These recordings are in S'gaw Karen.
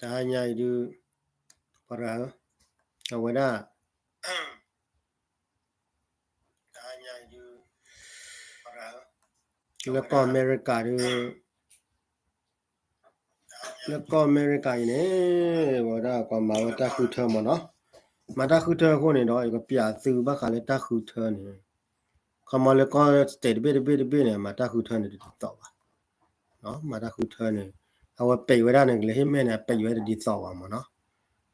တဟါညါအံၤဒုး ပှၤတဂၤ အဝဲဒၣ် လၢကီၢ်အမဲရကၤဒုး လၢကီၢ်အမဲရကၤအံၤန့ၣ် ဝဲဒၣ်ပှၤမၤဝဲတၢ်ဃုထၢမ့ၢ်နီၤ, မၤတၢ်ဃုထၢအဃိန့ၣ်ဒီး ယကပျးသုဘၣ်ဃးလၢတၢ်ဃုထၢန့ၣ် ခီမီလၢကီၢ် state တဘ့ၣ်တဘ့ၣ်တဘ့ၣ်န့ၣ် မၤတၢ်ဃုထၢန့ၣ်တဒ်သိးဘၣ်, မၤတၢ်ဃုထၢန့ၣ် အဝဲပံးဝဲဒၣ်န့ၣ် ကလဲၤဟ့ၣ်မဲာ်န့ၣ် အပံးဝဲတဒ်သိးဘၣ်မ့ၢ်နီၤ,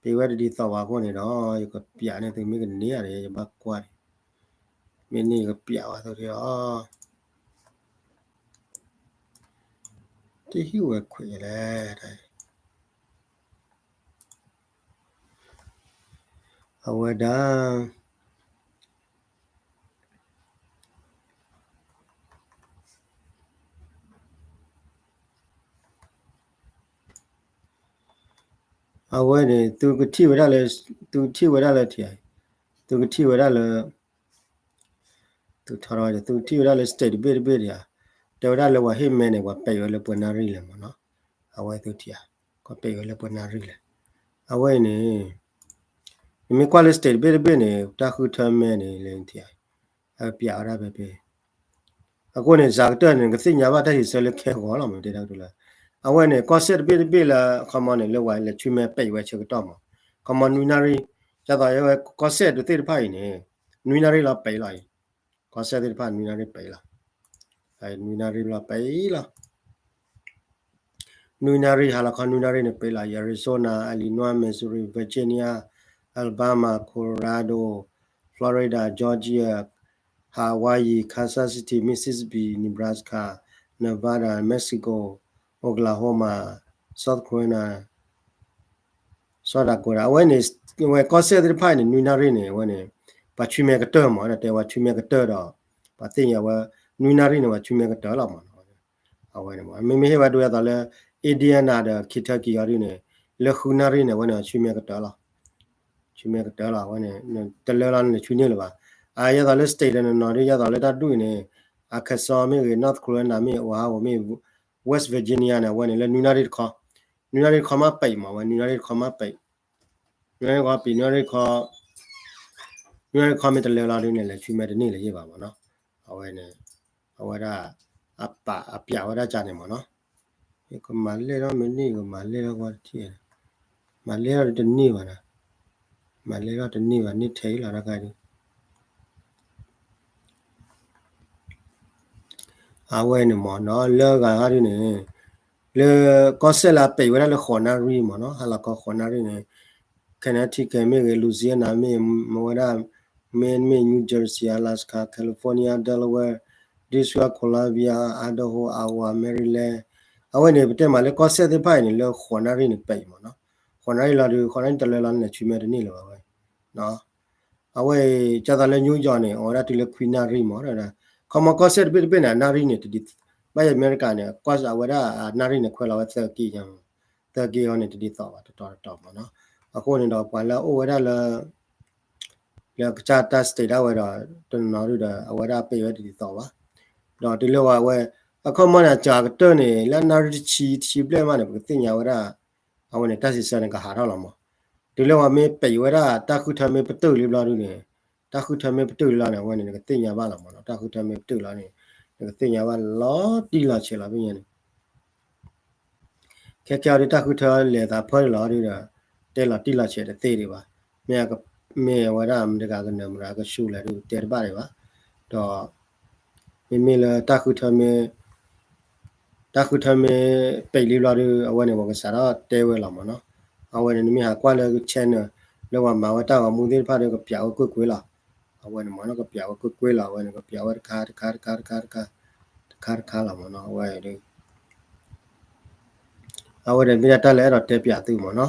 ပံးဝဲတဒ်သိးဘၣ်အဃိန့ၣ်ဒီး ယကပျးန့ၢ်သုမ့ၢ်ကန့ၢ်ဧါဒီး ယဘၣ်ကွၢ်န့ၣ်, မ့ၢ်န့ၢ်ယကပျးဝဲသုလီၤ, တဟံၣ်ဝဲခွဲးလဲၣ် အဝဲဒၣ် အဝဲန့ၣ် သုကထံၣ်ဝဲဒၣ်လၢ သုကထံၣ်ဝဲဒၣ်လၢထံ, သုကထံၣ်ဝဲဒၣ်လၢ သုထီထီၣ် သုကထံၣ်ဝဲဒၣ်လၢ state တဘ့ၣ်တဘ့ၣ်ဒံးဧါ, တဲဝဲဒၣ်လၢပှၤဟ့ၣ်မဲာ်န့ၣ် ပှၤပံးဝဲလၢပှဲၤနၣ်ရံၣ်လဲၣ်မ့ၢ်နီၤ, အဝဲသုထံၣ်ဧါ, ပှၤပံးဝဲလၢပှဲၤနၣ်ရံၣ်လဲၣ်, အဝဲအံၤန့ၣ် နမ့ၢ်ကွၢ်လၢ state တဘ့ၣ်တဘ့ၣ်န့ၣ် တၢ်ဃုထၢမဲာ်န့ၣ် လဲၤထံၣ်ဧါ, အပျးဝဲဒၣ်ဖဲဖဲ အဃိန့ၣ် စှၤကတၢၢ်န့ၣ် နကသ့ၣ်ညါဘၣ်တၢ်ဟံးဆၢလၢခဲဂီၤလီၤ မ့ၢ်တဲတၢ်ကတိၤလၢ, အဝဲန့ၣ် ကီၢ်စဲၣ်တဘ့ၣ်တဘ့ၣ်လၢ ခီမီန့ၣ် လၢပှၤလဲၤဆူမဲာ်ပံးဝဲဆၢကတီၢ်မး, ခီမီနွံနၣ်ရံၣ်, ဒ်သိးအဝဲကီၢ်စဲၣ်တသ့ၣ်တဖၣ်အံၤန့ၣ် နွံနၣ်ရံၣ်လီၤပံးလီၤအံၤ, ကီၢ်စဲၣ်သ့ၣ်တဖၣ်နွံနၣ်ရံၣ်ပံးလီၤ, နွံနၣ်ရံၣ်လီၤပံးလီၤ နွံနၣ်ရံၣ် ဟါလီၤခီနွံနၣ်ရံၣ်န့ၣ် ပံးလီၤ Arizona, Illinois, Missouri, Virginia, Alabama, Colorado, Florida, Georgia, Hawaii, Kansas City, Mississippi, Nebraska, Nevada, Mexico, Oklahoma, South Carolina, South Dakota အဝဲန့ၣ် ဝဲကီၢ်စဲၣ်သ့ၣ်တဖၣ်န့ၣ် နွံနၣ်ရံၣ်န့ၣ် အဝဲန့ၣ် ပှၤဆူမဲာ်ကတၢၢ်မး တဲပှၤဆူမဲာ်ကတၢၢ်ဒီး ပှၤသ့ၣ်ညါဝဲ နွံနၣ်ရံၣ်န့ၣ် ပှၤဆူမဲာ်ကတၢၢ်လီၤမးနီၤ, အဝဲန့ၣ်မး မ့မ့ၢ်ဟ့ၣ်ဝဲဒိဒ်သိးလၢ Indiana ဒီး Kentucky အီၤဒ်န့ၣ် လၢဃုနၣ်ရံၣ်န့ၣ် အဝဲန့ၣ်ဆူမဲာ်ကတၢၢ်လီၤ, ဆူမဲာ်ကတၢၢ်လီၤ အဝဲန့ၣ် တလၢလီၤန့ၣ် ဆူန့ၢ်လၢၤဘၣ်, အဒ်သိးလၢ state လၢနနီၤဒ် ဒ်သိးလၢတၢ်ဒူၣ်အံၤန့ၣ် Arkansas မ့ၢ်ဂ့ၤ North Carolina မ့ၢ် Ohio မ့ၢ် West Virginia န့ၣ် အဝဲန့ၣ်လၢနွံနၣ်ရံၣ်တခီ, နွံနၣ်ရံၣ်တခီမးပံးမး အဝဲနွံနၣ်ရံၣ်တခီမးပံး, နွံနၣ်ရံၣ်တခီပံး နွံနၣ်ရံၣ်တခီ, နွံနၣ်ရံၣ်တခီမ့ၢ်တလၢလီၤဒ်န့ၣ် လဲၤဆူမဲာ်တန့ၢ်လၢၤဘၣ်မးနီၤ, အဝဲန့ၣ် အဝဲဒၣ် အပာ်အပျးဝဲဒၣ်ကန့ၣ်မးနီၤ, ယကမၤလဲၢ်ထီၣ်မ့ၢ်န့ၢ် ယကမၤလဲၢ်ထီၣ်ကွၢ်တထံၣ်, မၤလဲၢ်ထီၣ်တန့ၢ်ဘၣ်နီၤ, မၤလဲၢ်ထီၣ်တန့ၢ်ဘၣ် န့ၢ်ထဲအံၤလီၤတခါဒ် အဝဲန့ၣ်မးနီၤ လၢဂၤဂၤဒ်န့ၣ် လၢကီၢ်စဲၣ်လၢအပံးဝဲဒၣ်လၢဃိးနၣ်ရံၣ်မးနီၤ ဟါလီၤခီဃိးနၣ်ရံၣ်န့ၣ် Connecticut မ့ၢ်ဂ့ၤ Louisiana မ့ၢ် မ့ၢ်ဝဲဒၣ် မ့မ့ၢ် New Jersey, Alaska, California, Delaware, District of Columbia, Idaho, Iowa, Maryland အဝဲန့ၣ် ပတဲမးလၢကီၢ်စဲၣ်သ့ၣ်တဖၣ်အံၤန့ၣ် လၢဃိးနၣ်ရံၣ်န့ၣ်ပံးမးနီၤ ဃိးနၣ်ရံၣ်လီၤဒုး ဃိးနၣ်ရံၣ်တလၢလီၤန့ၣ် ဆူမဲာ်တန့ၢ်လၢၤဘၣ်ဝဲ အဝဲအံၤ ဒ်သိးလၢ New York န့ၣ် အိၣ်ဝဲဒၣ်တုၤလၢခွံနၣ်ရံၣ်မး ခီမီကီၢ်စဲၣ်တဘ့ၣ်တဘ့ၣ်န့ၣ် နၣ်ရံၣ်န့ၣ် တဒ် ဘၣ်ယဲၢ်အမဲရကၤန့ၣ် ကီၢ်စဲၣ်အဝဲဒၣ်နၣ်ရံၣ်န့ၣ် ခွဲးလီၤဝဲသၢက့ သၢက့အီၤန့ၣ် တဒ်သိးဘၣ် တတီၤတတီၤမးနီၤ အဃိန့ၣ်ဒီး ပှၤလၢအအိၣ်ဝဲဒၣ်လၢ လၢကစၢ်တၢ် state ဒၣ်ဝဲဒီး တနီၤဒုဒီး အဝဲဒၣ်ပံးဝဲတဒ်သိးဘၣ် ဒီးတုၤလၢဝဲ အခီမီန့ၣ် အစှၤကတၢၢ်န့ၣ် လၢနၣ်ရံၣ်တဆံ တဆံဘျဲၣ်မးန့ၣ် ပကသ့ၣ်ညါဝဲဒၣ် အဝဲန့ၣ် တၢ်စံးဆၢန့ၣ် ကဟးထီၣ်လီၤမး. တုၤလၢပှၤမ့ၢ်ပဲာ်ဝဲဒၣ် တၢ်ဃုထၢမ့ၢ်ပတုာ်လံဘျီဒုန့ၣ်, တၢ်ဃုထၢမ့ၢ်ပတုာ်လံလီၤန့ၣ် အဝဲန့ၣ် နကသ့ၣ်ညါဘၣ်လီၤမးနီၤ. တၢ်ဃုထၢမ့ၢ်ပတုာ်လီၤန့ၣ် နကသ့ၣ်ညါဘၣ်လီၤတံၢ်လီၤဆဲးလီၤ ဖဲညါန့ၣ် ခဲကဲအံၤဒုး တၢ်ဃုထၢလဲၤသးဖၢလီၤဒုဒီး တဲလီၤတံၢ်လီၤဆဲးတသ့ဒံးဘၣ်. မ့ၢ် မ့ၢ်အဝဲဒၣ်မတၤတဂၤကနၢၤမတၤကဆူလဲၣ်ဒု တဲတဘၣ်ဒံးဘၣ်. ဒီး မ့မ့ၢ်လၢတၢ်ဃုထၢမ့ၢ် တၢ်ဃုထၢမ့ၢ်ပဲာ်လံဘျီဒု အဝဲန့ၣ် ပှၤကစးထီၣ်တဲဝဲလီၤမးနီၤ. အဝဲန့ၣ် နမ့ၢ်ဟးကွၢ်လၢ channel လၢပှၤမၤဝဲတၢ်ဂီၤမူသ့ၣ်တဖၣ်ဒီး ကပျးဝဲကွ့ၢ်ကွ့ၢ်လီၤ. အဝဲန့ၣ်မးနီၤ ကပျးဝဲကွ့ၢ်ကွ့ၢ်လီၤ. အဝဲန့ၣ် ကပျးဝဲတခါတခါတခါတခါတခါ တခါတခါလီၤမးနီၤ. အဝဲ အဝဲဒီးမ့ၢ်ဒၣ်တၢ်လၢအဲၣ်ဒိးတဲပျးသုမးနီၤ.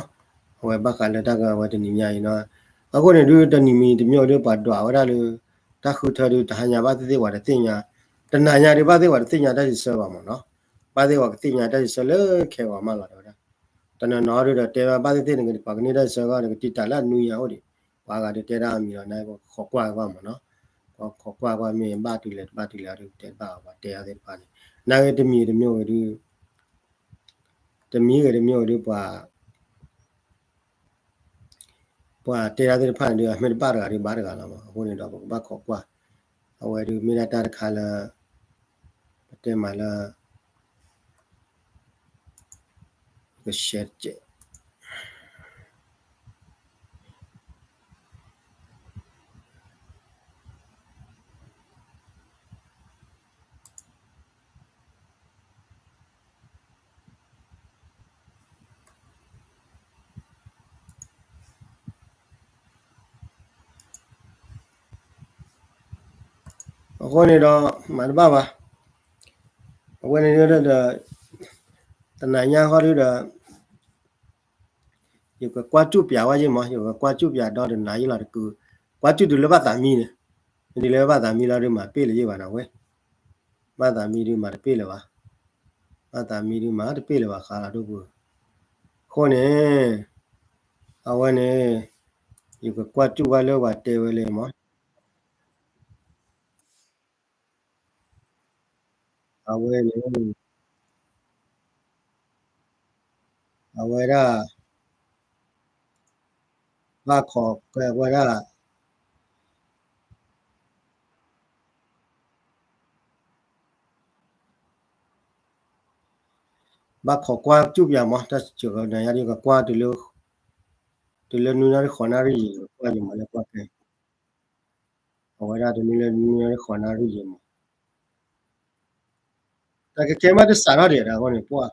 အဝဲဘၣ်ဃးလၢတၢ်ကဝဲတနံၤညါအံၤနီၤ. အဃိန့ၣ်ဒု တနံၤမံၤတမံၤဒု ပှၤဒွးဝဲဒၣ်လၢ တၢ်ဃုထၢဒု တဟါညါဘၣ်သ့ၣ်သ့ၣ်ပှၤတသ့ၣ်ညါ, တနၤညါဒု ဘၣ်သ့ၣ်ပှၤတသ့ၣ်ညါတၢ်စံးဆၢဘၣ်မးနီၤ. ဘၣ်သ့ၣ်ပှၤကသ့ၣ်ညါတၢ်စံးဆၢလၢခဲဂီၤမးလီၤ တဲဝဲဒၣ်. တနီၤနီၤဒုဒီးတဲဝဲဘၣ်သ့ၣ်သ့ၣ်န့ၣ် ပှၤကန့ၢ်တၢ်စံးဆၢဂီၢ်န့ၣ် ကတံာ်တာ်လၢအနွံညါအိၣ်ဒံး, ပှၤဂၤဒုတဲဒၣ်အမံၤလီၤ နပခိးကွၢ်ကွၢ်မးနီၤ. ပခိးကွၢ်ကွၢ်မ့ၢ်ဘၣ်တုၤလဲၣ်တဘၣ်တုၤလဲၣ်ဒု တဲတဘၣ် ပှၤတဲအါသ့ၣ်တဖၣ်န့ၣ် နာ်ဂ့ၤတမံၤတမံၤဝဲဒု တမံၤဂ့ၤတမံၤဝဲဒု ပှၤ ပှၤတဲတၢ်သ့ၣ်တဖၣ်န့ၣ်ဒု အမ့ၢ်တဘၣ်တဂၤဒုဘၣ်တဂၤလီၤမး. အဃိန့ၣ်ဒီး ပကဘၣ်ခိးကွၢ်, အဝဲဒုမ့ၢ်ဒၣ်တၢ်တခါလၢ ပတဲမးလၢ ကရှဲတကဲး အဃိန့ၣ်ဒီး မၤတဘၣ်ဘၣ်. အဝဲန့ၣ်ဒီး တနၤညါဃီဒုဒီး ယကကွၢ်ကၠူၣ်ပၠးဝဲယ့ၢ်မး, ယကကွၢ်ကၠူၣ်ပၠးဒီတနၤယ့ၢ်လီၤတကု, ကွၢ်ကၠူၣ်တုၤလၢဘၣ်သးမံန့ၣ်, တုၤလၢဘၣ်သးမံလီၤဒုမၤပ့ၢ်လၢယ့ၢ်ဘၣ်နီၤဝဲ, ဘၣ်သးမံဒုမၤတပ့ၢ်လၢၤဘၣ်, ဘၣ်သးမံဒုမၤတပ့ၢ်လၢၤဘၣ်ဃးလီၤဒိၣ်ပူၤ, အဃိန့ၣ်, အဝဲန့ၣ်, ယကကွၢ်ကၠူၣ်ဝဲလၢပှၤတဲဝဲလၢမး အဝဲန့ၣ်, အဝဲဒၣ်, ဘၣ်ခိးကွၢ်ဝဲဒၣ်, ဘၣ်ခိးကွၢ်ကၠူၣ်ပၠးမး တၢ်စၢၤကနၤယါဒ်ကကွၢ်, တုၤလၢနွံနၣ်ရံၣ်ဃိးနၣ်ရံၣ်ယံၤ ကွၢ်ယမၤလၢကွၢ်ကဲ အဝဲဒၣ်တနွံလၢနွံနၣ်ရံၣ်ဃိးနၣ်ရံၣ်ယံၤမး, တၢ်ကကဲမးတစးထီၣ်ဒံးအဃိန့ၣ်ပှၢ်,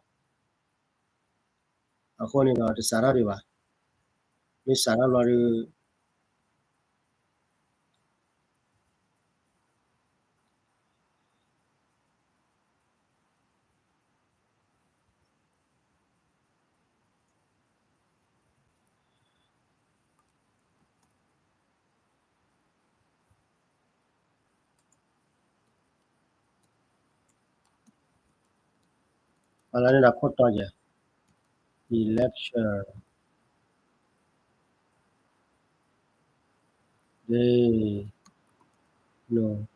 အဃိန့ၣ်ဒီးတစးထီၣ်ဒံးဘၣ်, မ့ၢ်စးထီၣ်ဘျီဒု အလၢန့ၣ်ဒီးခိၣ်တီယဲ, election, day, no,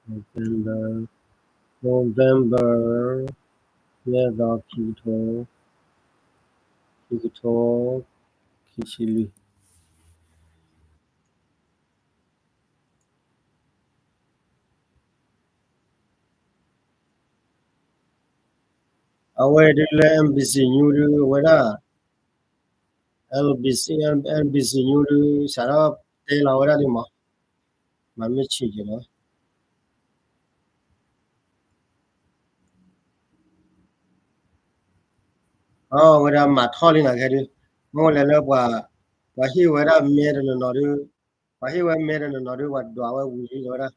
November, November, ယဲၢ်သီ ခံကထိ, ခံကထိ, ခံဆံလွံၢ် အဝဲဒုလၢ NBC News ဒု အဝဲဒၣ်, NBC, NBC News ဒု စးထီၣ်တဲလီၤဝဲဒၣ်ဒ်မး, မၤမ့ၢ်ဆံးက့ၤလီၤ, အဝဲဒၣ်မၤထီၣ်လံနၤခဲဒု, မ့ၢ်လဲၤလၢပှၤ, ပှၤဟ့ၣ်ဝဲဒၣ်မဲတနီၤနီၤဒု, ပှၤဟ့ၣ်ဝဲမဲတနီၤနီၤဒု ပှၤဒွးဝဲဝံၤလံဝဲဒၣ်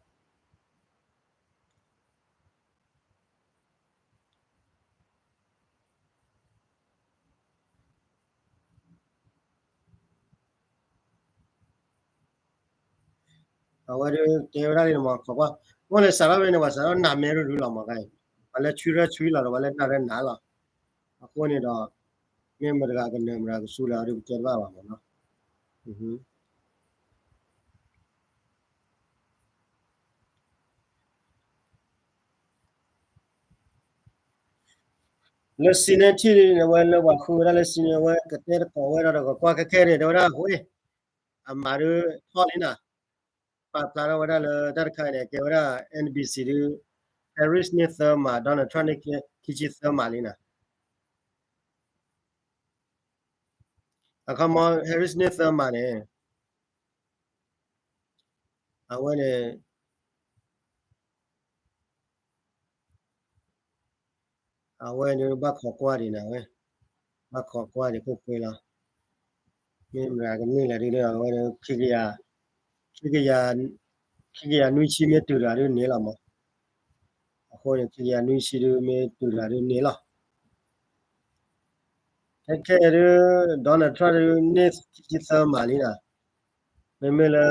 အဝဲဒုတဲဝဲဒၣ်လံမး ခိးကွၢ်, မ့ၢ်လဲၤစးထီၣ်ဖဲန့ၣ် ပှၤစးထီၣ်နးမဲရူဒုလီၤမးကါအံၤ, ပှၤလၢဆွံရၢဆွံလီၤဒီး ပှၤလၢနးရၢနးလီၤ, အဃိန့ၣ်ဒီး, မ့ၢ်မတၤတဂၤကနၢၤမတၤကဆူလဲၣ် အဝဲဒုကတဲတဘၣ်ဘၣ်မးနီၤ. လၢ Senate ထံၣ်န့ၣ် အဝဲလၢပှၤဃုဝဲဒၣ်လၢ Senate အဝဲကတဲသကိးဝဲဒီး ကကွၢ်ခဲခဲန့ၣ် တဲဝဲဒၣ် ဟူး အမၤဒုးထီၣ်လံနၤ, ပာ်ဖျါထီၣ်ဝဲဒၣ်လၢတၢ်တခါန့ၣ် ကဲဝဲဒၣ် NBC ဒုး Harris န့ၢ်သၢမး Donald Trump န့ၢ်ခံဆံသၢမးလံနၤ. အခီမီ Harris န့ၢ်သၢမးန့ၣ် အဝဲန့ၣ် အဝဲန့ၣ်ဘၣ်ခိးကွၢ်ဒံးနၤဝဲ, ဘၣ်ခိးကွၢ်ဒံးကွ့ၢ်ကွ့ၢ်လီၤ. မ့ၢ်မတၤကန့ၢ်လဲၣ်ဒုး အဝဲဒုး ခံကယၤ, ခံကယၤနွံဆံမ့ၢ်တုၤတဂၤဒုးန့ၣ်လီၤမး. အဃိန့ၣ် ခံကယၤနွံဆံဒုးမ့ၢ်တုၤတဂၤဒုးန့ၣ်လီၤ. ခဲခဲဒုး Donald Trump ဒုးန့ၢ်ခံဆံသၢမးလံနၤ, မ့မ့ၢ်လၢ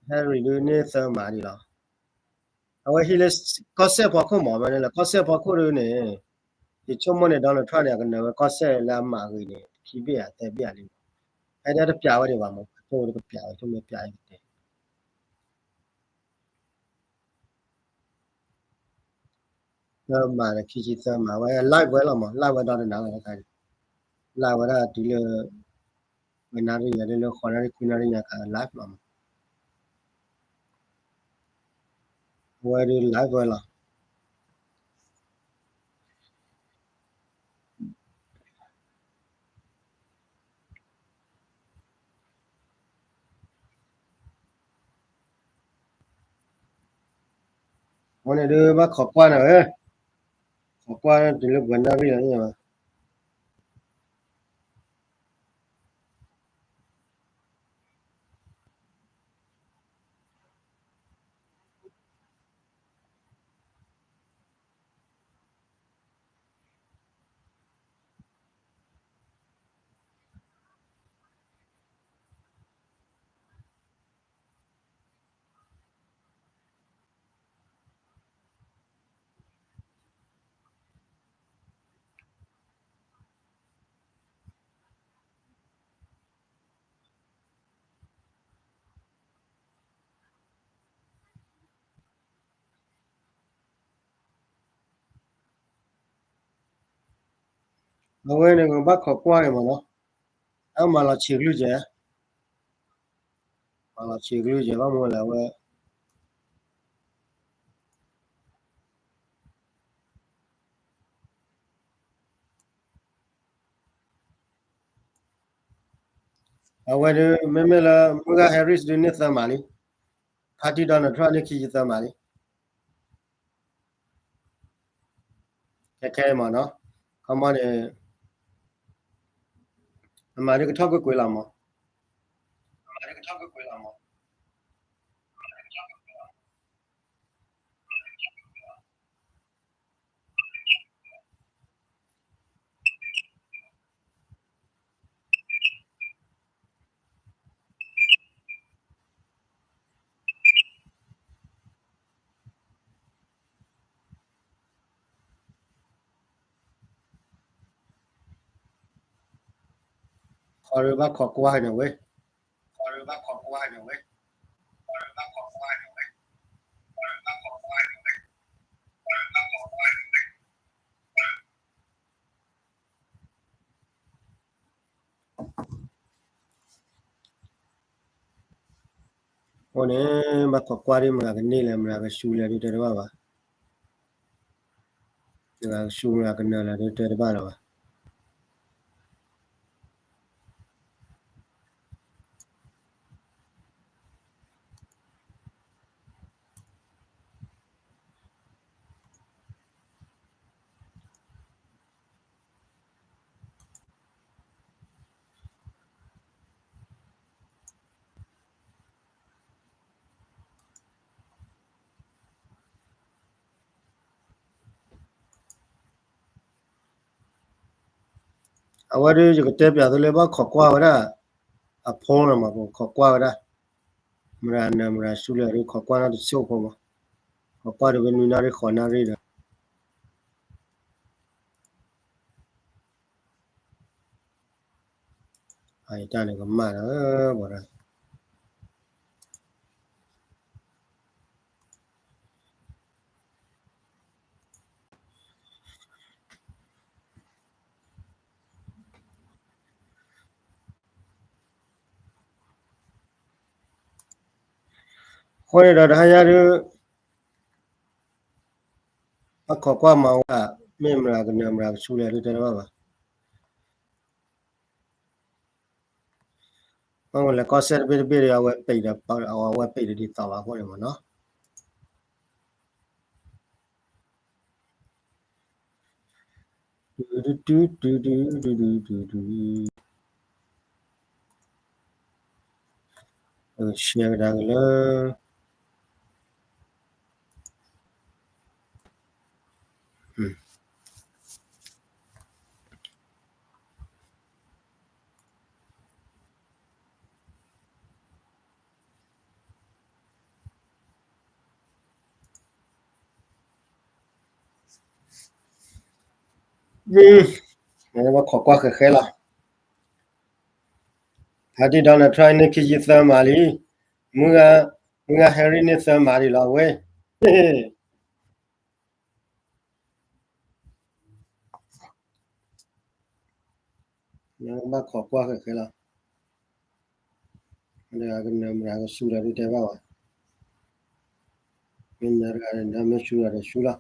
Harris ဒုးန့ၢ်သၢမးဒံးလီၤ. အဝဲဟံးလၢကီၢ်စဲၣ်ဖီခိၣ်မး မ့ၢ်လၢကီၢ်စဲၣ်ဖီခိၣ်ဒုးန့ၣ် ယဆိကမိၣ်န့ၣ် Donald Trump န့ၣ် အကနၢၤဝဲကီၢ်စဲၣ်လၢအမၤဂ့ၤန့ၣ် ခံဘ့ၣ်ဧါ သၢဘ့ၣ်ဧါလံမး. ဖဲဒၣ်တပျးဝဲဒံးဘၣ်မး ကတိၢ်ဝဲတကပျးဝဲ ဆိကမိၣ်ပျးအံၤကတဲ သၢမးဒီးခံဆံသၢမး အဝဲ live ဝဲလီၤမး live ဝဲဒီတနၤဝဲတခါန့ၣ် live ဝဲဒၣ်တုၤလၢ ဝဲနၣ်ရံၣ်ဝဲဒၣ်လၢဃိးနၣ်ရံၣ်ခွံနၣ်ရံၣ်ညါခါ live လီၤမး အဝဲဒုး live ဝဲလီၤ. အဝဲန့ၣ်ဒုးဘၣ်ခိးကွၢ်နၤဝဲ, ခိးကွၢ်တုၤလၢပှဲၤနၣ်ရံၣ်လီၤန့ၣ် အဝဲန့ၣ်ကဘၣ်ခိးကွၢ်န့ၣ်မးနီၤ, အမၤလီၤဆံးကလုၢ်ကဲ, မၤလီၤဆံးကလုၢ်ကဲ ဘၣ်မနုၤလဲၣ်အဝဲ အဝဲဒုး မ့မ့ၢ်လၢ မုၢ်ဂၤ Harris ဒုးန့ၢ်သၢမးလံ, ဖါတံၢ် Donald Trump န့ၢ်ခံဆံသၢမးလံ. ခဲခဲအံၤမးနီၤ, ခီမီန့ၣ် အမၤဒုးကထီၣ်ကွ့ၢ်ကွ့ၢ်လီၤမး. ခီဒုးဘၣ်ခိးကွၢ်န့ၣ်ဝဲ, အဃိန့ၣ် ဘၣ်ခိးကွၢ်ဒ်မတၤကန့ၢ်လဲၣ် မတၤကဆူလဲၣ်ဒုးတဲတဘၣ်ဘၣ်, မတၤကဆူမတၤကနၢၤလဲၣ်ဒုးတဲတဘၣ်လၢၤဘၣ်. အဝဲဒုး ယကတဲပျးသုလၢဘၣ်ခိးကွၢ်ဝဲဒၣ် အဖိန့ၣ်မး ပခိးကွၢ်ဝဲဒၣ် မတၤနၢၤမတၤဆူလဲၣ်ဒုး ခိးကွၢ်နီတဆံဖိမး, ခိးကွၢ်ဒုးဝဲနွံနၣ်ရံၣ်ဃိးနၣ်ရံၣ်ဒီး အတၢ်န့ၣ်ကမၣ်ဒီး ပှၤဒၣ် အဃိန့ၣ်ဒီးတဟါညါဒုး ဘၣ်ခိးကွၢ်မၤဝဲဒၣ် မ့ၢ်မတၤကနၢၤမတၤကဆူလဲၣ်ဒုးတဲတဘၣ်ဘၣ်. မ့ၢ်ဝဲလဲၤကီၢ်စဲၣ်တဘ့ၣ်တဘ့ၣ်ဒီး အဝဲပံးဒီး အဝဲပံးဒီးဒ်သိးလီၤအဃိန့ၣ်မ့ၢ်နီၤ. တုတုတုတုတုတုတုတု share ကဒါက့ၤလၢ ဘၣ်ခိးကွၢ်ဃဲးဃဲးလီၤ. ဖါတံၢ် Donald Trump န့ၣ် ခံဆံသၢမးလံ. မုၢ်ဂၤ မုၢ်ဂၤ Harris န့ၣ်သၢမးဒံးလီၤဝဲ. ဘၣ်ခိးကွၢ်ဃဲးဃဲးလီၤ. မတၤကနၢၤမတၤကဆူဒီးဒုးတဲဘၣ်ဘၣ်. မ့ၢ်မတၤတဂၤန့ၣ် မ့ၢ်ဆူဒီးဆူလီၤ.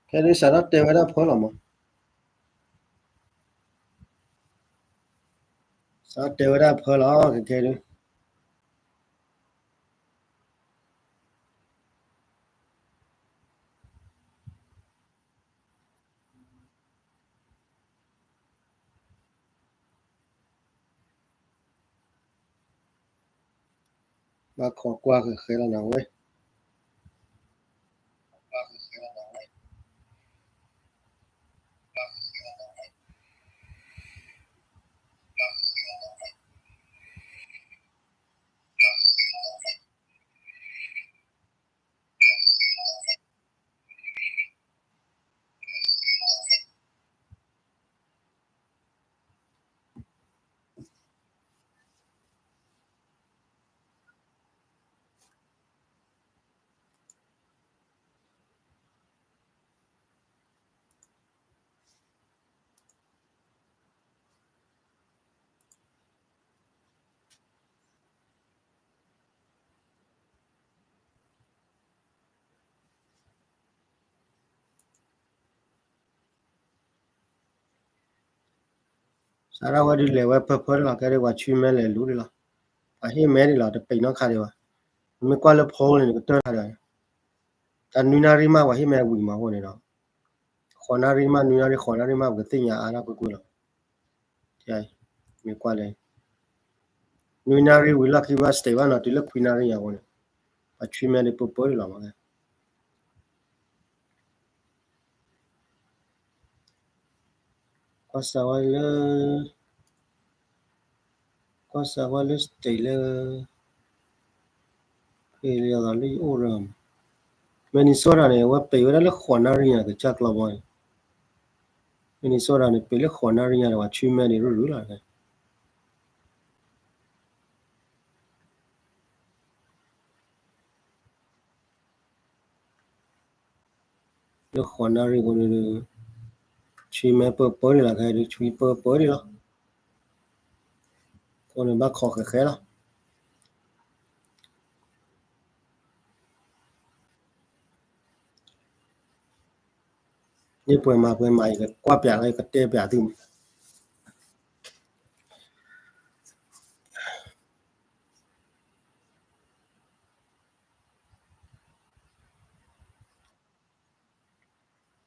ခဲဒုးစးထီၣ်တဲဝဲဒၣ်ဖၢလီၤမး. စးထီၣ်တဲဝဲဒၣ်ဖၢလီၤ ခဲခဲဒုး ဘၣ်ခိးကွၢ်ဃဲးဃဲးလီၤနၤဝဲ.စးထီၣ်ဝဲဒ်လဲၣ်ဝဲဖၢဖၢဒံးလီၤ ကဲဒ်ပှၤဆွံမဲလဲၤလူၤဒံးလီၤ. ပှၤဟ့ၣ်မဲဒံးလီၤ တပံးနီတခါဒံးဘၣ်. မ့ၢ်ကွၢ်လၢဖိန့ၣ် ကတၢၢ်တၢ်ဒီး တၢ်နွံနၣ်ရံၣ်မး ပှၤဟ့ၣ်မဲဝံၤမးအဃိန့ၣ်ဒီး ဃိးနၣ်ရံၣ်မး နွံနၣ်ရံၣ် ဃိးနၣ်ရံၣ်မး ပကသ့ၣ်ညါအါဒၣ်ကွ့ၢ်ကွ့ၢ်လီၤ. မ့ၢ်ကွၢ်လဲၣ် နွံနၣ်ရံၣ်ဝံၤလီၢ်ခံဘၣ် စတ့းဘၣ်နီၤ တုၤလၢခွံနၣ်ရံၣ်ညါအဃိန့ၣ် ပှၤဆွံမဲဒံးပၢပၢဒံးလီၤမး. ကွၢ်စးဝဲလၢ ကွၢ်စးဝဲလၢ state လၢ ဖဲလၢယသးလၢယအိၣ်ရၢ Minnesota န့ၣ် အဝဲပံးဝဲဒၣ်လၢဃိးနၣ်ရံၣ်ညါ ကစၢ်ကျီဘီန့ၣ် Minnesota န့ၣ် ပံးလၢဃိးနၣ်ရံၣ်ညါဒီး ပှၤဆွံမဲဒံးရုၢ်ရုၢ်လီၤ. လၢဃိးနၣ်ရံၣ်အဃိန့ၣ် ဆွံမဲပၢပၢဒံးလီၤ ခဲဒုးဆွံပၢပၢဒံးလီၤ. အဃိန့ၣ်ဘၣ်ခိးဃဲးဃဲးလီၤ. မ့ၢ်ပှဲၤမၤပှဲၤမၤ ယကကွၢ်ပၠးလၢယကတဲပၠးသုမး.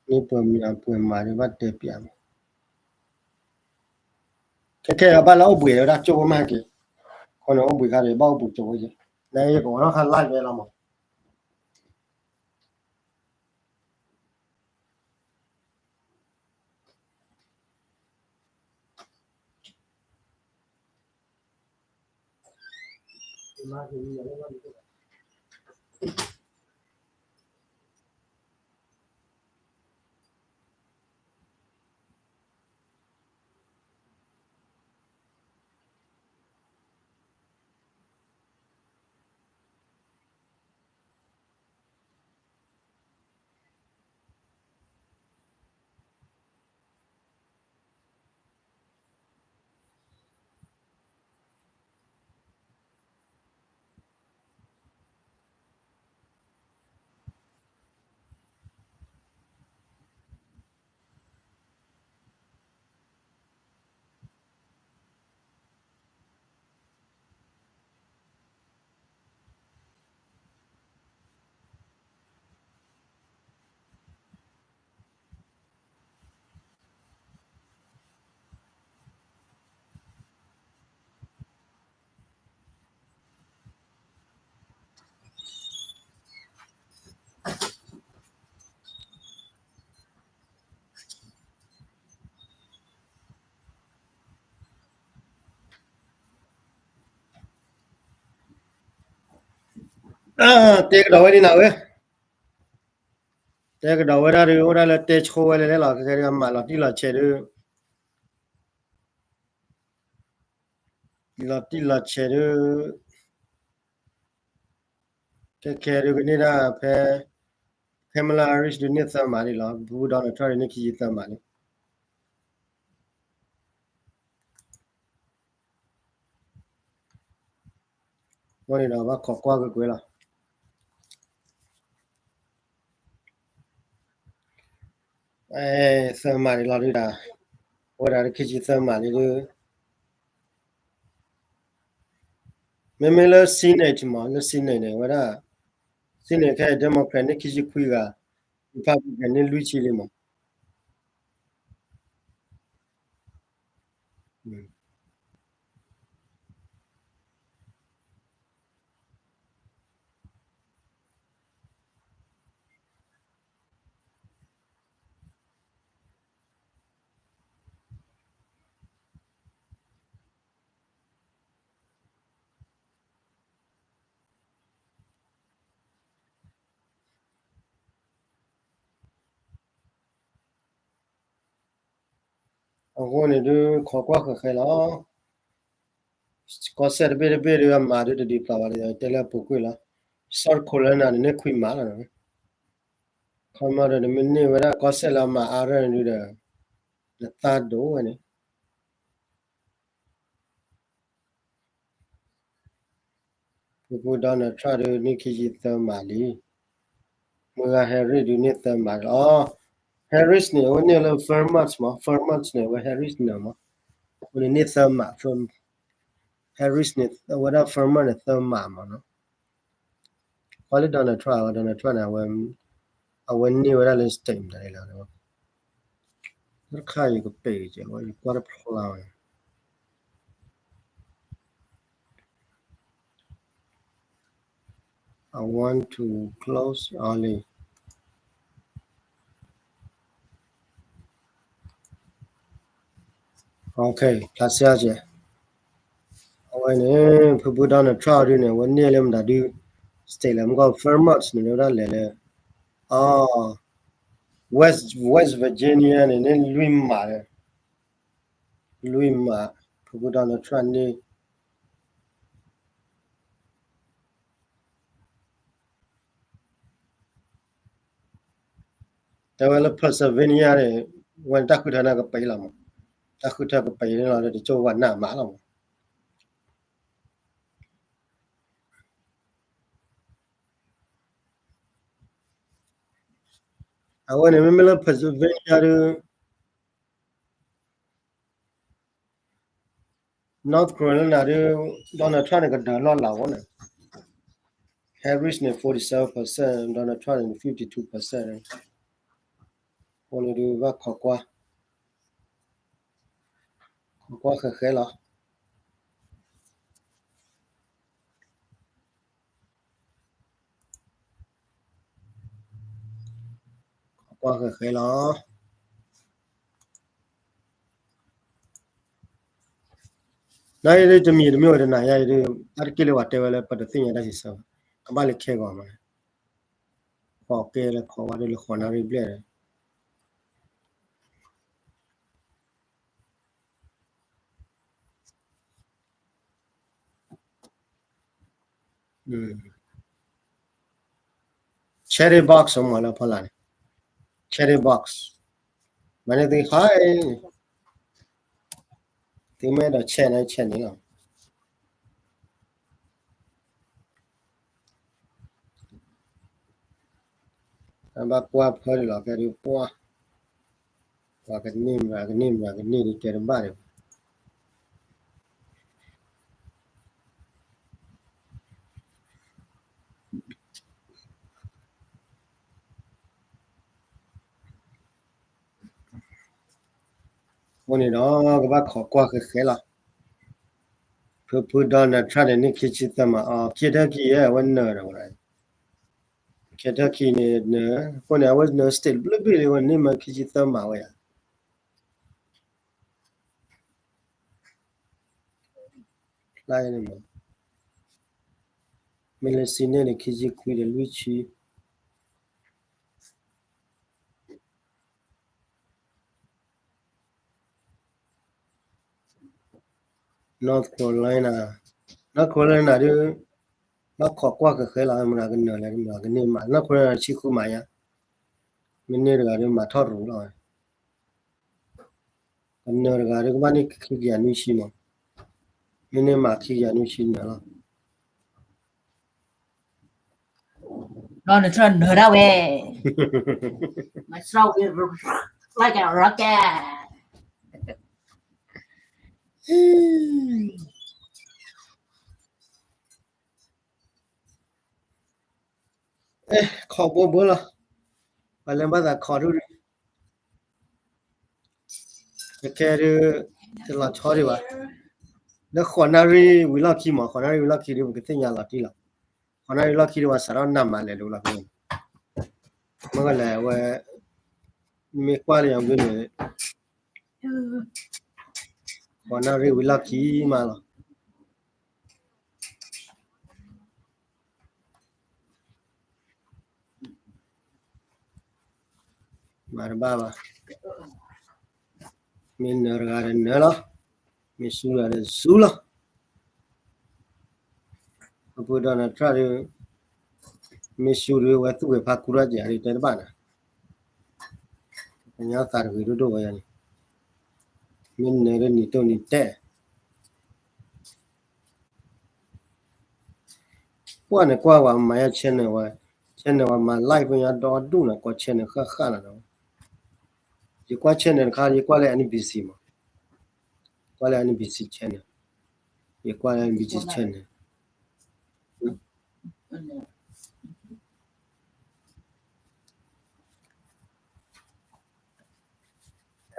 မ့ၢ်ပှဲၤမၤပှဲၤမၤဒီးဘၣ်တဲပၠးမး. ခဲခဲအဘၣ်လၢအိၣ်ဘှံးဝဲဒၣ်ကၠိဖိမးက့ၤ, အဃိန့ၣ်အိၣ်ဘှံးခါဒီး ဘၣ်အိၣ်ဘှံးကၠိဖိက့ၤ, နကအိးထီၣ်ခါလၢ်ဝဲလီၤမး. တဲကဒီးဝဲဒ်နၤဝဲ, တဲကဒီးဝဲဒၣ်ဒုး အိၣ်ဒၣ်လၢတဲဆိဝဲလဲၣ်လဲၣ်လီၤ, ခဲခဲဒုးအမၤလီၤတံၢ်လီၤဆဲးဒုး, လီၤတံၢ်လီၤဆဲးဒုး, ခဲခဲဒုးကန့ၢ်ဒၣ်ဖဲ Kamala Harris ဒုးန့ၢ်သၢမးလံလီၤ, ဖုဖု Donald Trump ဒုးန့ၢ်ခံဆံသၢမးလံ. အဃိန့ၣ်ဒီး ဘၣ်ခိးကွၢ်က့ၤကွ့လီၤ. သၢမးန့ၣ်လီၤဒုးဒၣ်, အဝဲဒၣ်ခံဆံသၢမးလံဒုး, မ့မ့ၢ်လၢ Senate မး, လၢ Senate န့ၣ် အဝဲဒၣ် Senate ခဲအံၤ Democrat န့ၢ်ခံဆံခွံဂၤ, Republican န့ၢ်လွံၢ်ဆံလံမး. အဃိန့ၣ်ဒုး ခိးကွၢ်ဃဲးဃဲးလီၤ. ကီၢ်စဲၣ်တဘ့ၣ်တဘ့ၣ်ဒုး အမၤဒုးတဒ်သိးဘၣ်ဒီး တဲလၢအပူၤကွံာ်လီၤ. South Carolina န့ၣ်န့ၢ်ခွံမးလီၤ. ခီမီဒီး နမ့ၢ်န့ၢ်ဝဲဒၣ်ကီၢ်စဲၣ်လၢအမၤအါရၢၢ်န့ၣ်ဒုးဒီး နသးဒိၣ်ဝဲန့ၣ် ဖုဖု Donald Trump ဒုးန့ၢ်ခံဆံသၢမးလံ. မုၢ်ဂၤ Harris ဒုးန့ၢ်သၢမးလီၤ. Harris န့ၣ် အဝဲန့ၢ်လၢ Vermont မး, Vermont န့ၣ် အဝဲ Harris န့ၣ်မး, အဝဲန့ၣ်န့ၢ်သၢမး, Harris န့ၣ် အဝဲဒၣ် Vermont န့ၣ်သၢမးမးနီၤ. ကွၢ်လၢ Donald Trump အဝဲ Donald Trump န့ၣ် အဝဲန့ၢ်ဝဲဒၣ်လၢ state မတၤလဲၣ်လီၤ. တခါယကပဲာ်ကဲ ယကွၢ်တဖျါဝဲ I want to close early. Okay, ဖျါဆဲကဲ, အဝဲန့ၣ် ဖုဖု Donald Trump ဒုးန့ၣ် အဝဲန့ၢ်လၢမတၤဒုး state လဲၣ် မ့ၢ်ကီး Vermont န့ၣ် လၢဝဲဒၣ်လဲၤလၢ အ West, West Virginia န့ၣ် န့ၢ်လွံၢ်မးလၢ လွံၢ်မး, ဖုဖု Donald Trump န့ၢ် တဲဝဲလၢ Pennsylvania န့ၣ် ဝဲန့ၣ်တၢ်ဃုထၢန့ၣ်ကပံးလီၤမး, တၢ်ဃုထၢကပံးန့ၣ်လီၤ တကၠိဝဲနးမးလီၤမး. အဝဲန့ၣ်မ့မ့ၢ်လၢ Pennsylvania ဒုး North Carolina ဒုး Donald Trump န့ၣ်ကဒၢးလီၢ်လၤဝဲန့ၣ်, Harris န့ၣ် forty seven percent, Donald Trump န့ၣ် fifty two percent. အဃိန့ၣ်ဒုးဘၣ်ခိးကွၢ်, ခိးကွၢ်ဃဲးဃဲးလီၤ. ခိးကွၢ်ဃဲးဃဲးလီၤ. နအံၤဒုးတမံၤတမ့ၢ်ဝဲတနၤယါအံၤဒုး အါတက့ၢ်လၢပှၤတဲဝဲလၢပတသ့ၣ်ညါတၢ်စံးဆၢဘၣ်, ကဘၣ်လၢခဲဂီၤမး, ခိးကဲလၢခိးဝဲဒၣ်လၢဃိးနၣ်ရံၣ်ဘျဲၣ်ဒီး Chatterbox မ့ၢ်လၢဖီလာ်န့ၣ်, Chatterbox, မၤန့ၢ်သုဟါ, သုမ့ၢ်အဲၣ်ဒိး chat န့ၣ် chat န့ၣ်လီၤ. ဘၣ်ကွၢ်ဖၢဒံးလီၤ ကဲဒုးပှၢ်, ပှၤကန့ၢ်မၤကန့ၢ်မၤကန့ၢ်ဒုးတဲတဘၣ်ဒီး အဃိန့ၣ်ဒီး ကဘၣ်ခိးကွၢ်ဃဲးဃဲးလီၤ. ဖုဖု Donald Trump န့ၣ် န့ၢ်ခံဆံသၢမး, အ Kentucky ယဲ အဝဲနၢၤဒီးဝဲဒၣ်, Kentucky န့ၣ်နၢၤ, အဃိန့ၣ် အဝဲနၢၤ state ဘျုးဘ့ၣ်လံ အဝဲန့ၢ်မးခံဆံသၢမးဝဲယါ ဖျါန့ၣ်မး. မ့ၢ်လၢ Senate န့ၣ် ခံဆံခွံဒီးလွံၢ်ဆံ North Carolina, North Carolina ဒုး ဘၣ်ခိးကွၢ်ဃဲၤဃဲၤလီၤ မတၤကနၢၤလဲၣ် မတၤကန့ၢ်မး North Carolina ဆံဃုမးယါ, မ့ၢ်န့ၢ်တဂၤဒုးမၤထီၣ်ရူၤလီၤ, ကနၢၤတဂၤဒုးကဘၣ်န့ၢ်ခံကယၤနွံဆံမး, မ့ၢ်န့ၢ်မးခံကယၤနွံဆံနၢၤလီၤ. Donald Trump နၢၤဒၣ်ဝဲ, မၤစှၤဝဲ like a rocket. ခိးဘိဘိလီၤ, ပှၤလဲၤဘၣ်သးခိးဒုး ကဲဒုး တလီၤဆီဒံးဘၣ်, လၢဃိးနၣ်ရံၣ်ဝံၤလီၢ်ခံမး ဃိးနၣ်ရံၣ်ဝံၤလီၢ်ခံဒုး ပကသ့ၣ်ညါလီၤတံၢ်လီၤ, ဃိးနၣ်ရံၣ်လီၢ်ခံဒုး ပှၤစးထီၣ်နၢ်မးလဲၤလိၤလီၤ, မ့ၢ်ကလဲၤဝဲ မ့ၢ်ကွၢ်လၢယွၤဘုန့ၣ် ဃိးနၣ်ရံၣ်ဝံၤလီၢ်ခံမးလီၤ. မၤတဘၣ်ဘၣ်, မ့ၢ်နၢၤတဂၤဒီးနၢၤလီၤ, မ့ၢ်စူၤတဂၤဒီးစူၤလီၤ. ပပူၤ Donald Trump ဒုး မ့ၢ်စူၤဒုး ဝဲသူၣ်ဂ့ၤဖးကူထီၣ်ကဲးဒုး တဲတဘၣ်နၤ, ကညီသးတဂ့ၤဒိၣ်ဒိၣ်ဝဲယၤန့ၣ်, မ့ၢ်နၢၤဒုးနံၤတိၢ်နံၤတဲာ် ကွၢ်န့ၣ်ကွၢ်ဝဲမၤယါ channel ဝဲ, channel ဝဲမၤ live ညါဒီဒူၣ်န့ၣ် ကွၢ် channel ဃၣ်ဃၣ်လီၤ, ယကွၢ် channel တခါ ယကွၢ်လၢ NBC မး, ကွၢ်လၢ NBC channel, ယကွၢ်လၢ NBC channel.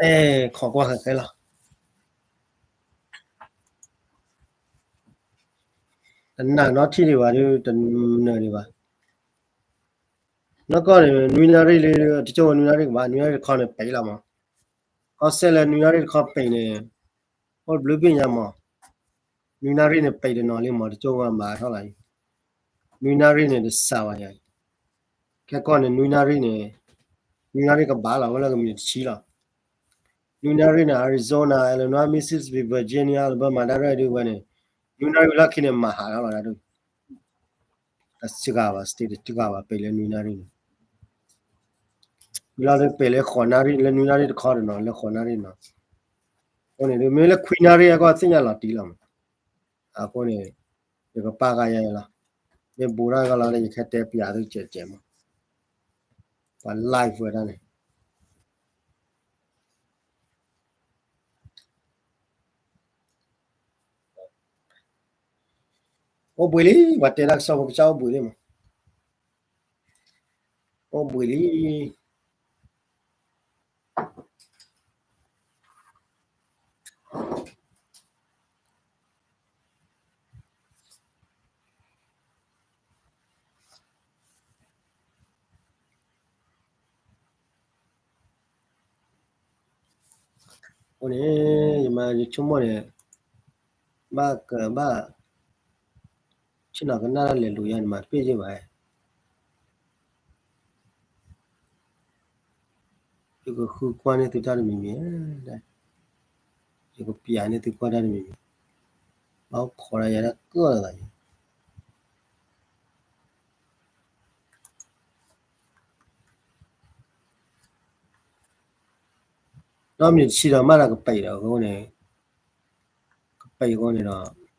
အဲ ခိးကွၢ်ဃဲဃဲလီၤ. တနၢ်နီထံၣ်ဒံးဘၣ်ဒုး တနၢ်ဒံးဘၣ်. နီၢ်ကီၢ်န့ၣ် နွံနၣ်ရံၣ်လံ တကၠိၢ်ဝဲနွံနၣ်ရံၣ်ကဘၣ် နွံနၣ်ရံၣ်တခီန့ၣ် ပံးလီၤမး. ကီၢ်စဲၣ်လၢနွံနၣ်ရံၣ်တခီပံးန့ၣ် အိၣ်ဘျုးဘ့ၣ်ညါမး. နွံနၣ်ရံၣ်န့ၣ် ပံးတနီၤလံမး တကၠိၢ်ဝဲမၤထီၣ်လီၤ. နွံနၣ်ရံၣ်န့ၣ် တစှၤဘၣ်ယၤအံၤ. ခဲကီၢ်န့ၣ် နွံနၣ်ရံၣ်န့ၣ် နွံနၣ်ရံၣ်ကဘၣ်လီၤ ဝဲလၢကမံးနံးတဆံလီၤ. နွံနၣ်ရံၣ်န့ၣ် Arizona, Illinois, Mississippi, Virginia, Alabama ဒၣ်ရဲၣ်ဒုးဝဲန့ၣ် နွံနၣ်ရံၣ်လီၢ်ခံန့ၣ် မၤဟးထီၣ်လီၤဒၣ်ဒုး တစှၤဘၣ် state တစှၤဘၣ် ပံးလၢနွံနၣ်ရံၣ်န့ၣ်. ဝံၤလီၤဒုးပံးလၢဃိးနၣ်ရံၣ် လၢနွံနၣ်ရံၣ်တခီတနီၤ လၢဃိးနၣ်ရံၣ်နီၤ. အဃိန့ၣ်ဒုး မ့ၢ်လၢခွံနၣ်ရံၣ်အကီၢ်သ့ၣ်ညါလီၤတံၢ်လီၤမး. အဃိန့ၣ် ယကပာ်ဃာ်ယၤအံၤလီၤ. မ့ၢ်ဘူးထီၣ်အဂီၢ်လီၤ ယကဟဲတဲပျးသုကဲးကဲးမး. ပှၤ live ဝဲဒၣ်န့ၣ် အိၣ်ဘှံးလံ ပှၤတဲဒၣ်ကစီၣ်ဖိကစၢ်အိၣ်ဘှံးလံမး. အိၣ်ဘှံးလံ. အဃိန့ၣ် ယမၤ ယဆိကမိၣ်န့ၣ် ဘၣ်ကဘၣ် ဆ့ၣ်နီၤကနၣ်တၢ်လဲၤလူၤယါန့ၣ် မၤတပ့ၢ်ယ့ၢ်ဘၣ်. ယကဃုကွၢ်န့ၢ်သုတၢ်တမံၤမံၤ, ယကပျးန့ၢ်သုကွၢ်တၢ်တမံၤမံၤ, ဘၣ်အိၣ်ခိးဒၣ်ယၤတၢ်ကၢၣ်လီၤသးန့ၣ်. ဒီးမံးနံးတဆံဒီး မ့ၢ်ဒၣ်ကပံးဒီးအဃိန့ၣ်, ကပံးအဃိန့ၣ်ဒီး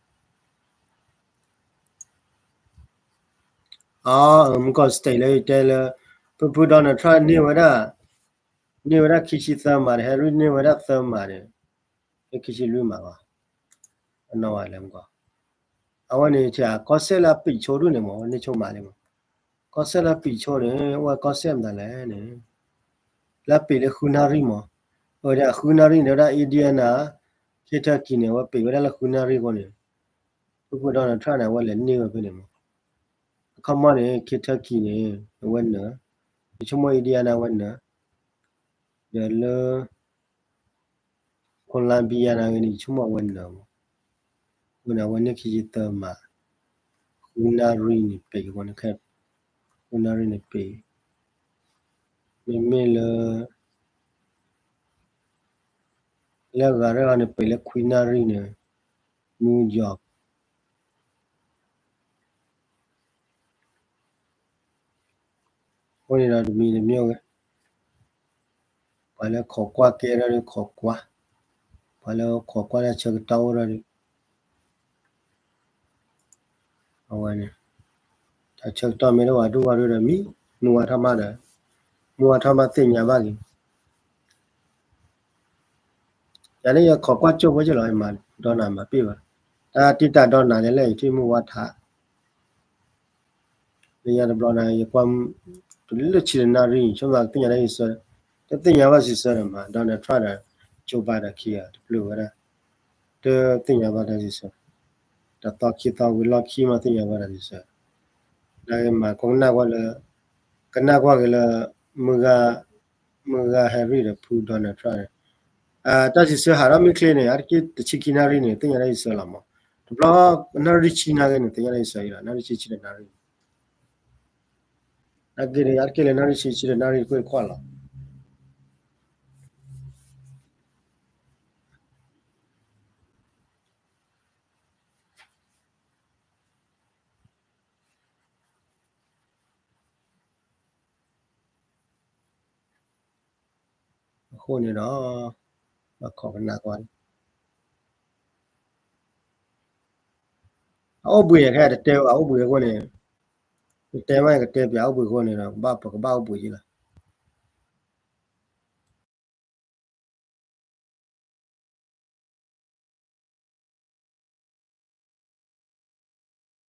အမုၢ်ကီၢ် state လၢယတဲလၢ ဖုဖု Donald Trump န့ၢ်ဝဲဒၣ်, န့ၢ်ဝဲဒၣ်ခံဆံသၢမးဒီး Harris န့ၢ်ဝဲဒၣ်သၢမးဒီး လၢခံဆံလွံၢ်မးဘၣ်. အနီၢ်ဝဲလဲၣ်မုၢ်ကီၢ်, အဝဲန့ၣ် ကီၢ်စဲၣ်လၢအပံးဆိဒူၣ်န့ၣ်မး န့ၢ်ဆိမးလံမး. ကီၢ်စဲၣ်လၢအပံးဆိန့ၣ် အိၣ်ဝဲကီၢ်စဲၣ်မတၤလဲၣ်န့ၣ်, လၢအပံးလၢဃုနၣ်ရံၣ်မး, အဝဲဒၣ်ဃုနၣ်ရံၣ်န့ၣ် ဝဲဒၣ် Indiana, Kentucky န့ၣ် အဝဲပံးဝဲဒၣ်လၢဃုနၣ်ရံၣ်အဃိန့ၣ်, ဖုဖု Donald Trump န့ၣ် အဝဲလဲၤန့ၢ်ဝဲဖဲန့ၣ်မး. အခီမီန့ၣ် Kentucky န့ၣ် အဝဲနၢၤ, ယဆိကမိၣ် Indiana အဝဲနၢၤ, ဒီးလၢ Columbia န့ၣ်ဂ့ၤန့ၣ် ယဆိကမိၣ်အဝဲနၢၤမး, အဃိန့ၣ် အဝဲန့ၢ်ခံဆံသၢမး, ဃု နၣ်ရံၣ်န့ၣ်ပ့ၤအဃိန့ၣ်, နၣ်ရံၣ်န့ၣ်ပ့ၤ, မ့မ့ၢ်လၢ လၢအဂၤတဂၤန့ၣ် ပ့ၤလၢခွံနၣ်ရံၣ်န့ၣ် မူယီၤ အဃိန့ၣ်ဒီးတမံၤတမံၤဝဲ, ပှၤလၢခိးကွၢ်ကဲထီၣ်ဒီးခိးကွၢ်, ပှၤလၢခိးကွၢ်တၢ်ဆၢကတီၢ်အိၣ်ထီၣ်ဒီး အဝဲန့ၣ် တၢ်ဆၢကတီၢ်မ့ၢ်တအိၣ်ဘၣ်ဒိၣ်ဝဲဒၣ်ဒီးမံ, မုၢ်ဝါထီၣ်မးဒီး, မုၢ်ဝါထီၣ်မးသ့ၣ်ညါဘၣ်က့ၤ ယၤန့ၣ်ယခိးကွၢ်ကၠိဖိက့လီၤ, မၤဒီးနၤမၤပ့ၢ်ဘၣ်, တၢ်တံၢ်တၢ်ဒီနၤလဲၣ်လဲၣ် ယထံၣ်မုၢ်ဝါထီၣ် လၢညါတဘျီန့ၣ် ယကွၢ် တုၤလၢဆံတနၣ်ရံၣ် ဆိကမိၣ်သ့ၣ်ညါတၢ်စံးဆၢ, တသ့ၣ်ညါဘၣ်စံးဆၢဒီးမး Donald Trump ဒီး Joe Biden ခံဂၤတဖျၢၣ်ဝဲဒၣ်, တသ့ၣ်ညါဘၣ်တၢ်စံးဆၢ, တသီခံသီဝံၤလီၢ်ခံမးသ့ၣ်ညါဘၣ်တၢ်စံးဆၢ, နာ်က့မး ကနၣ်ကွၢ်လၢ, ကနၣ်ကွၢ်က့ၤလၢ မုၢ်ဂၤ Harris ဒီးဖု Donald Trump န့ၣ်, တၢ်စံးဆၢဟးထီၣ်မ့ၢ်ချ့န့ၣ် အါတက့ၢ်တဆံခံနၣ်ရံၣ်န့ၣ် သ့ၣ်ညါတၢ်စံးဆၢလီၤမး, တဘျီ နၣ်ရံၣ်ဆံနၣ်ရံၣ်န့ၣ် သ့ၣ်ညါတၢ်စံးဆၢအံၤလီၤ, နၣ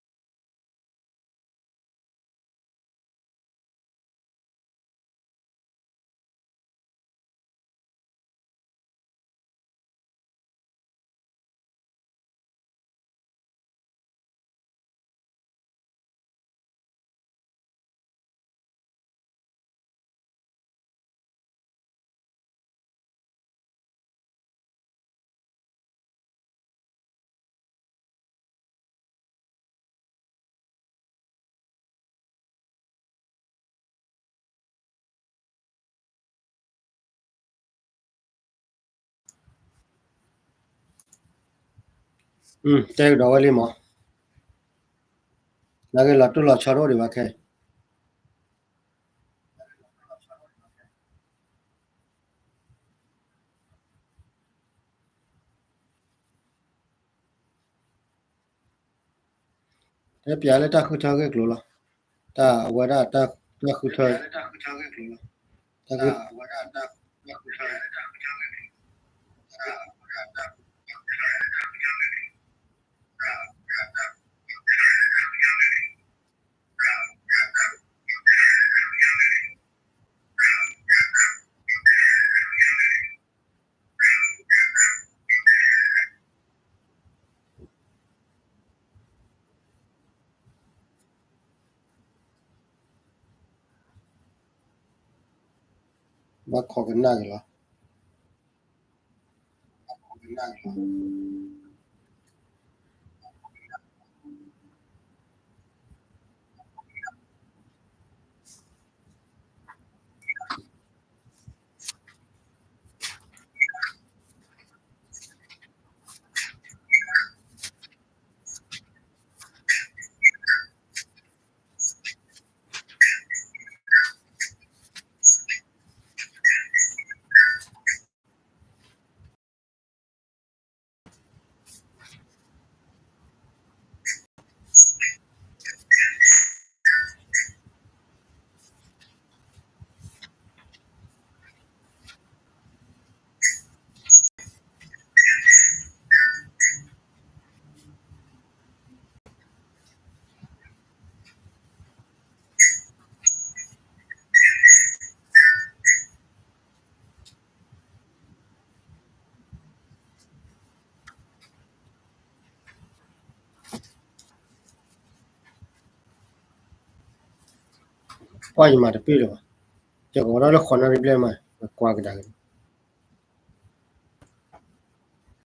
်ရံၣ်ဆံဆံတနၣ်ရံၣ် နာ်က့န့ၣ် အါတက့ၢ်လၢနၣ်ရံၣ်ဆံဆံတနၣ်ရံၣ်တကွ့ၢ်တခီၣ်လီၤ. အဃိန့ၣ်ဒီး ဘၣ်ခိးကနၣ်ကွၢ်, အအိၣ်ဘှံးန့ၣ် ခဲအံၤတတဲဘၣ် အိၣ်ဘှံးအဃိန့ၣ်, တတဲမ့ၢ်ကတဲပၠးအိၣ်ဘှံးအဃိန့ၣ်ဒီး ပကဘၣ်အိၣ်ဘှံးက့လီၤ. တဲကဒီးဝဲလံမး, နာ်က့လီၤတိၢ်လီၤဆီတအိၣ်ဒံးဘၣ်ခဲ တဲပၠးလၢတၢ်ဃုထၢဂ့ၢ်ကျိၤလီၤ. တၢ်အဝဲဒၣ်တၢ်ဃုထၢ, တၢ်ဃုဘၣ်ခိးကနၣ်က့ၤလီၤ. ကွၢ်ယမၤတပ့ၢ်လၢၤဘၣ်, ယကအိးထီၣ်လၢဃိးနၣ်ရံၣ်ဘျဲၣ်မး ပကွၢ်ကဒါက့ၤ,